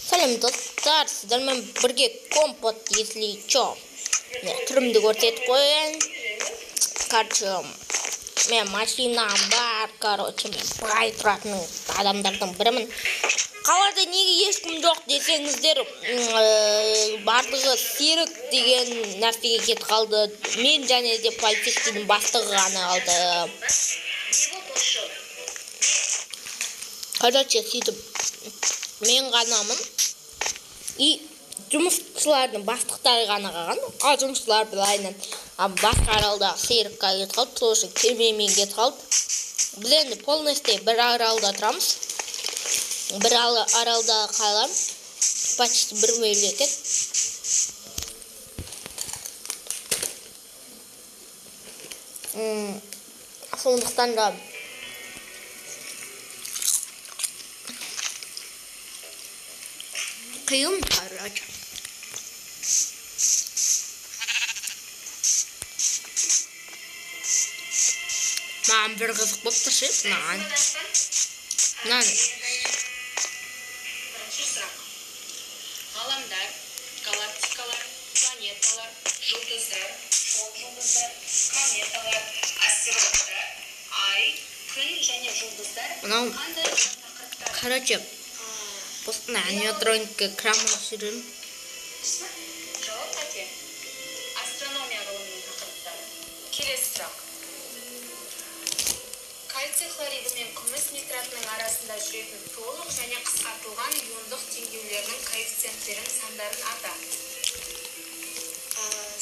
Сәлем достар, сіздермен бірге Компот, если чё. Міне, түрімді көрсетіп қояйын. Короче, мен машинам бар, короче, мен бай тұратын адамдардың бірімін. Қалада неге ешкім жоқ десеңіздер, барлығы Серік деген нәрсеге кетіп қалды. Мен және де полицейскийдің бастығы ғана қалды. Короче, сөйтіп мен ғанамын. И жұмысшылардың бастықтары ғана қалған. Ал жұмысшылар былайынан, басқа аралда Серікке кетіп қалды, сол үшін кемемен кетіп қалды. Біз енді полностью бір аралда тұрамыз. Бір аралда қаламыз. Почти бір мемлекет. Сондықтан да қиын, короче. Маған бір қызық болып тұр ше, мынаған. Мынаны. Бірінші сұрақ. Ғаламдар, галактикалар, планеталар, жұлдыздар, шоқ жұлдыздар, кометалар, астероидтар, ай, күн және жұлдыздар Мынау, қандай тақырыптар? Короче, осындай аниматроникке кіре алмай жүремін. Жауап қате. Астрономия ғылымының тақырыптары. Келесі сұрақ. Кальций хлориді мен күміс нитратының арасында жүретін толық және қысқартылған иондық теңдеулердің коэффициенттерін сандарын ата.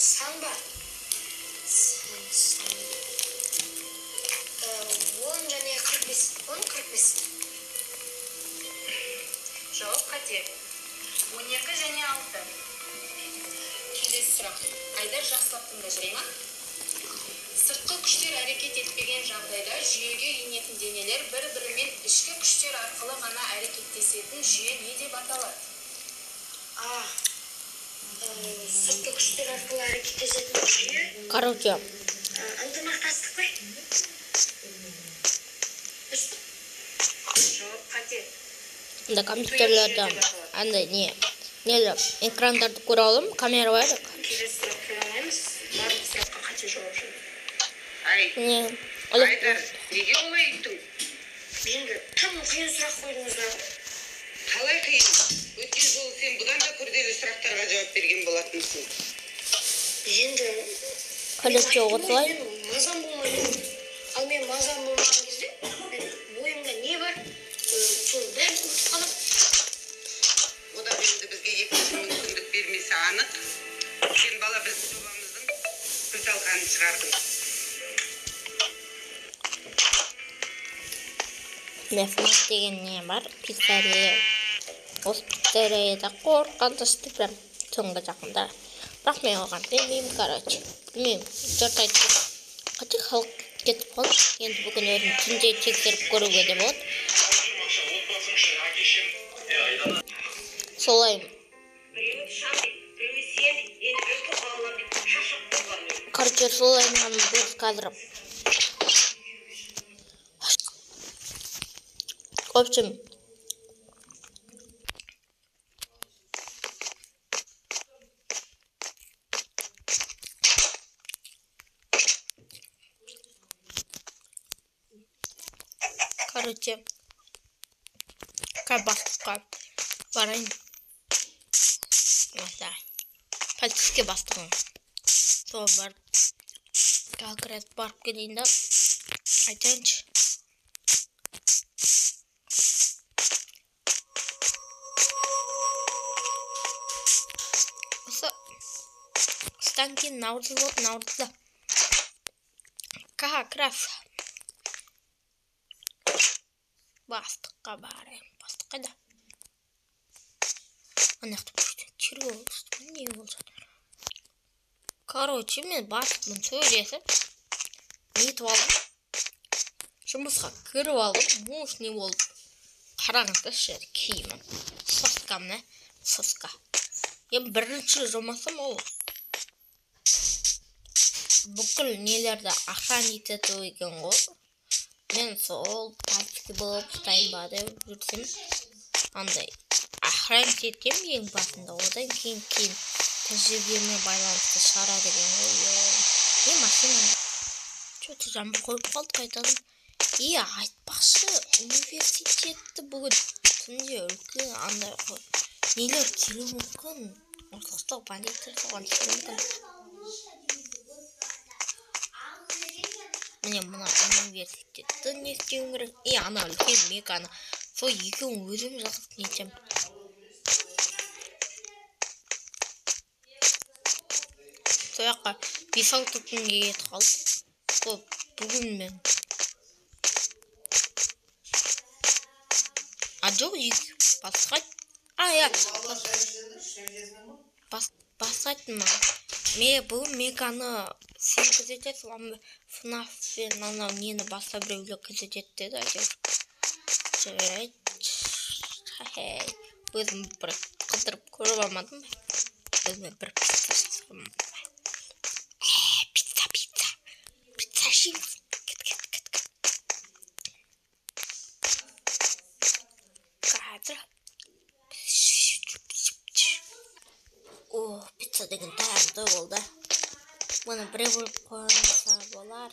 Сан ба? Сан, сан. 10 және 45. 10, 45. Жауап қате. 12 және 6. Келесі сұрақ. Айдар, жақсылап тыңда, жарай ма? Сыртқы күштер әрекет етпеген жағдайда жүйеге енетін денелер бір-бірімен ішкі күштер арқылы ғана әрекеттесетін жүйе не деп аталады? Сыртқы күштер арқылы әрекеттесетін жүйе? Короче. Ынтымақтастық қой. Жауап қате. Анда компьютерлерді, андай не, нелер, экрандарды көре аламын, камера бар. Келесі сұрақ қоя алмаймыз. Барлық сұраққа қате жауап жоқ. Ай, Не, Айдар, неге олай еттің? Енді тым қиын сұрақ қойдыңыздар. Қалай қиын? Өткен жолы сен бұдан да күрделі сұрақтарға жауап берген болатынсың. Енді Короче, осылай. Мен мазам болмайды. Ал мен мазам болмаған кезде мен бойымда не бар, соның бәрін ұмытып қаламын. Одан енді бізге екінші мүмкіндік бермесі анық. Сен бала біздің жобамыздың күл талқанын шығардың. Міне, ФНАФ деген не бар? Пиццерия. Осы пиццерияда қорқынышты прям түнгі жақында. Бірақ мен оған сенбеймін, короче. Білмеймін, жұрт айтты. Қате халық кетіп қалды. Енді бүгін өзім түнде тексеріп көруге де болады. Солай. Короче, солай маған дұрыс қазір. В общем, короче, бастыққа барайын. Осылай. Полицейский бастығым. Сол барып, как раз барып келейін да, айтайыншы. Осы қыстан кейін наурыз болады, наурызда как раз бастыққа барайын. Бастық қайда? Ана жақта бір тергеу болып жатыр. Не болып жатыр? Короче, мен бастықпен сөйлесіп, нетіп алдым. Жұмысқа кіріп алдым. Мощный болып. Қараңыздаршы, киімім. Соска міне, соска. Енді бірінші жұмысым ол бүкіл нелерді охранить ету екен ғой. Мен сол тактика болып ұстайын ба деп жүрсем, андай охранник етемін ең басында, одан кейін тәжірибеме байланысты шығарады екен ғой. Не машина? Чё-то жаңбыр қойып қалды қайтадан. И айтпақшы, университетті бүгін түнде үлкен андай нелер келуі мүмкін. Орталықтағы бандиттер соған түсуі мүмкін. Міне мына университетті не істеуім керек. И ана үлкен меканы. Сол екеуін өзім жалғыз нетем. Сол жаққа 5-6 күнге кетіп қалды. Сол бүгін мен. А жоқ, екі басқа. А, иә. Басқа айттым маған. Мен бүгін меканы сен күзетесің, ФНАФ пен анау нені басқа біреулер күзетеді деді әйтеуір. Жарайды. Өзім бір қыдырып көріп алмадым ба? Өзіме бір пицца жасағым. Пицца, пицца. Пицца жейміз. Кет, кет, кет, кет. Қазір. О, пицца деген дәмді болды. Мұны бір бөліп қойса болар.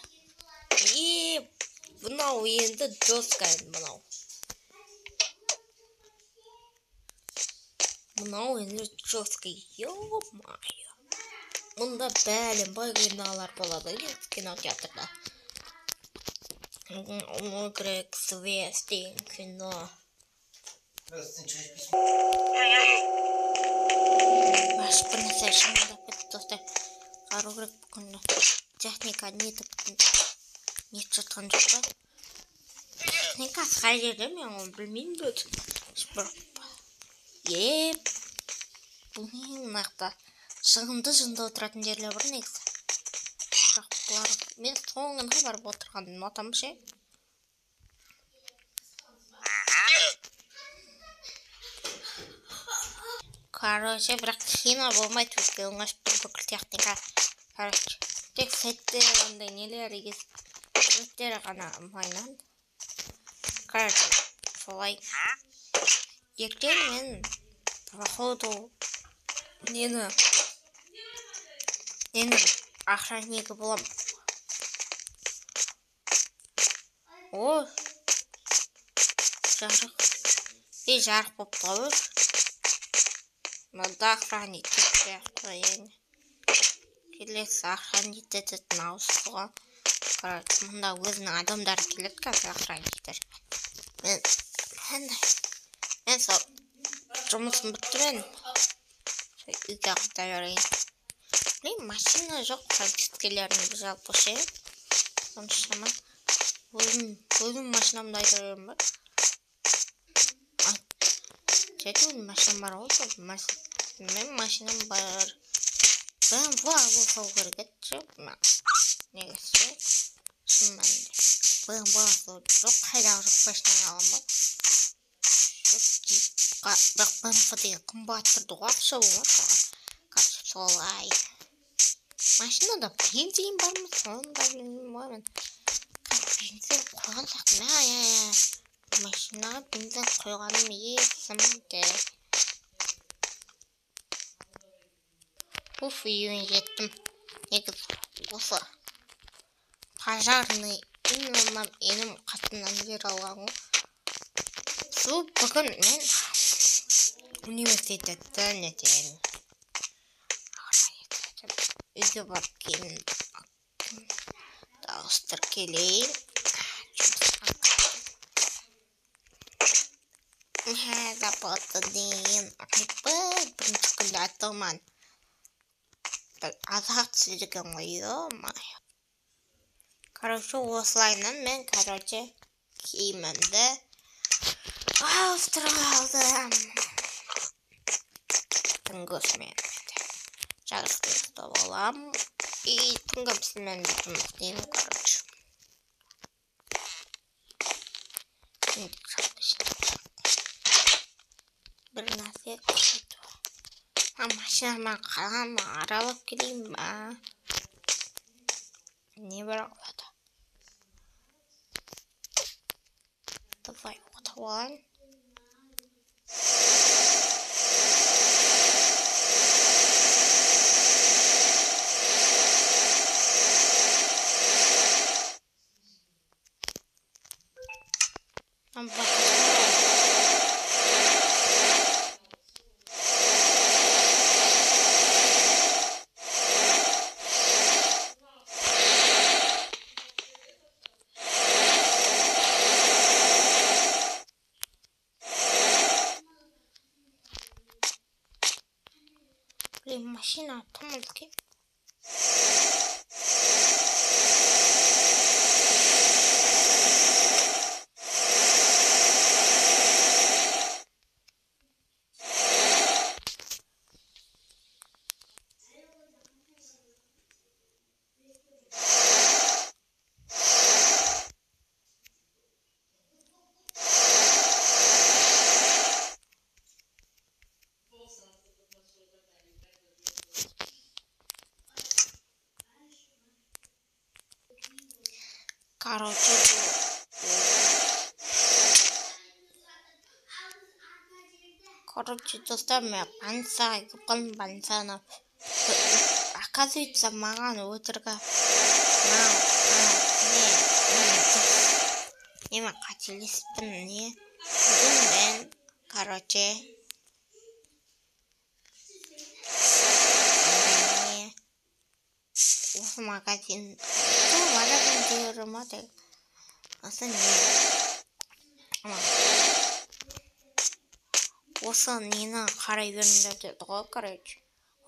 И мынау енді жестко енді мынау. Мынау енді жестко, ё-моё. Мұнда бәленбай кинолар болады кинотеатрда. Огрек, Свес деген кино. Бас бір нәрсе шыңдап кетті достар. Қарау керек бүгін. Техника нетіп нетіп жатқан жоқ па? Техникасы қай жерде, мен оны білмеймін де. Бір еп, бұл не мына жақта жынды отыратын жерлер бар негізі. Бірақ бұлар мен соңына барып отырғанды ұнатамын ше. Короче, бірақ кино болмайды, өйткені оңашып тұр бүкіл техника. Короче, тек сеттер, андай нелер, суреттер ғана майнан. Короче, солай. Ертең мен походу нені охраннигі болам. О, жарық. И жарық болып қалды. Мында охранник кетпей ақ қояйын. Келесі охранник ететін ауысуға. Короче, мында өзінің адамдары келеді қазір охранниктер. Мен сол жұмысым бітті мен. Үйге қайта берейін. Блин, машина жоқ полицейскийлердің жалпы ше. Соншама өзім машинамды айта беремін ба? Жеті өзім машинам бар ғой, сол мен машинам бар. BMW алу керек еді ше. Негізі ше. Шын мәнінде. BMW алу жоқ, қайдағы жоқ машинаны аламын ба? Бірақ BMW деген қымбат тұрды ғой, ақша болмады маған. Короче, солай. Машинада бензин бар ма? Соны да білмеймін ғой мен. Бензин қойған сияқтымын. Машинаға бензин қойғаным есімде. Уф, үйіме жеттім. Негізі осы пожарный именно менің қасымнан жер алған ғой. Сол бүгін мен университетті нетемін. Үйге барып кейін ауыстырып келейін. Зарплата деген айбай, бірінші күнде айтылман. Азақ түседі екен ғой, ё-моё. Короче, осылайынан мен, короче, киімімді ауыстырып алдым. Түнгі сменде жарықты ұйықтап аламын. И түнгі сменде жұмыс істеймін, короче. Бір нәрсе машинамен қаланы аралап келейін ба? Не бар қалада? Былай отырып алайын. Блин, машина тым үлкен. Короче, достар, мен больницаға келіп қалдым. Больницаны, оказывается, маған өтірік не мен қателесіппін, не бүгін мен, короче, не осы магазин, бұл магазин деймін ма, осы не осы нені қарай беріңдер деді ғой, короче.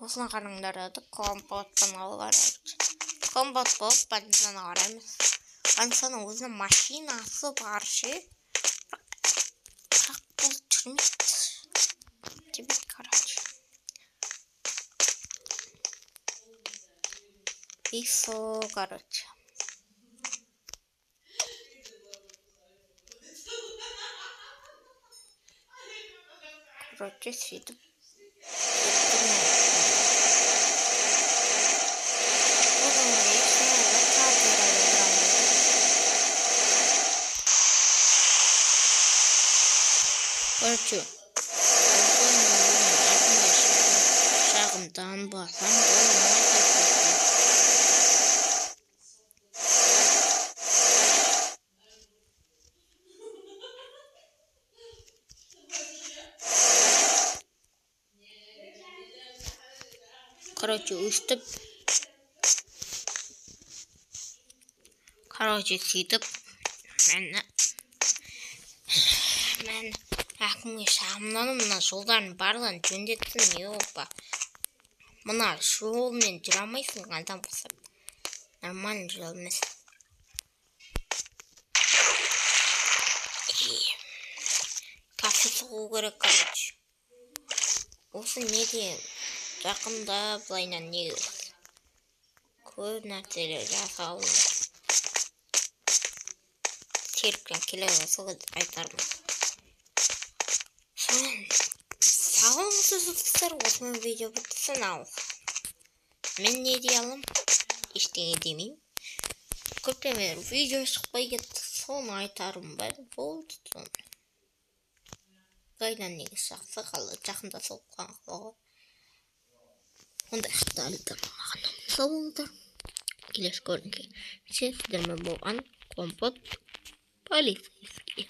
Осыны қараңдар деді, компоттан ал, короче. Компот болып больницаны қараймыз. Больницаның өзінің машинасы бар ше. Бірақ бұл жүрмейді. Тебе, короче. И все, короче. Короче, сөйтіп короче, шағымданбасам болмайды. Короче, өстіп, короче, сөйтіп мен әкімге шағымданып, мына жолдардың барлығын жөндетсін, не опа. Мына жолмен жүре алмайсың, адам құсап. Нормально жол емес. Кафе соғу керек, короче. Осы не деген? Жақында былайынан не көп нәрселер жасалын. Серіктен келеді, сол кезде айтармын. Сонымен, сау болыңыздар, достар, осымен видео бітсін ал. Мен не дей аламын? Ештеңе демеймін. Көптен бері видео шықпай кетті, соны айтарым бар, болды соны. Былайынан негізі жақсы қалды, жақында соққан қалға. Ондай хаттарды маған сау болыңыздар. Келесі көрінгенше сіздермен болған Компот полицейский.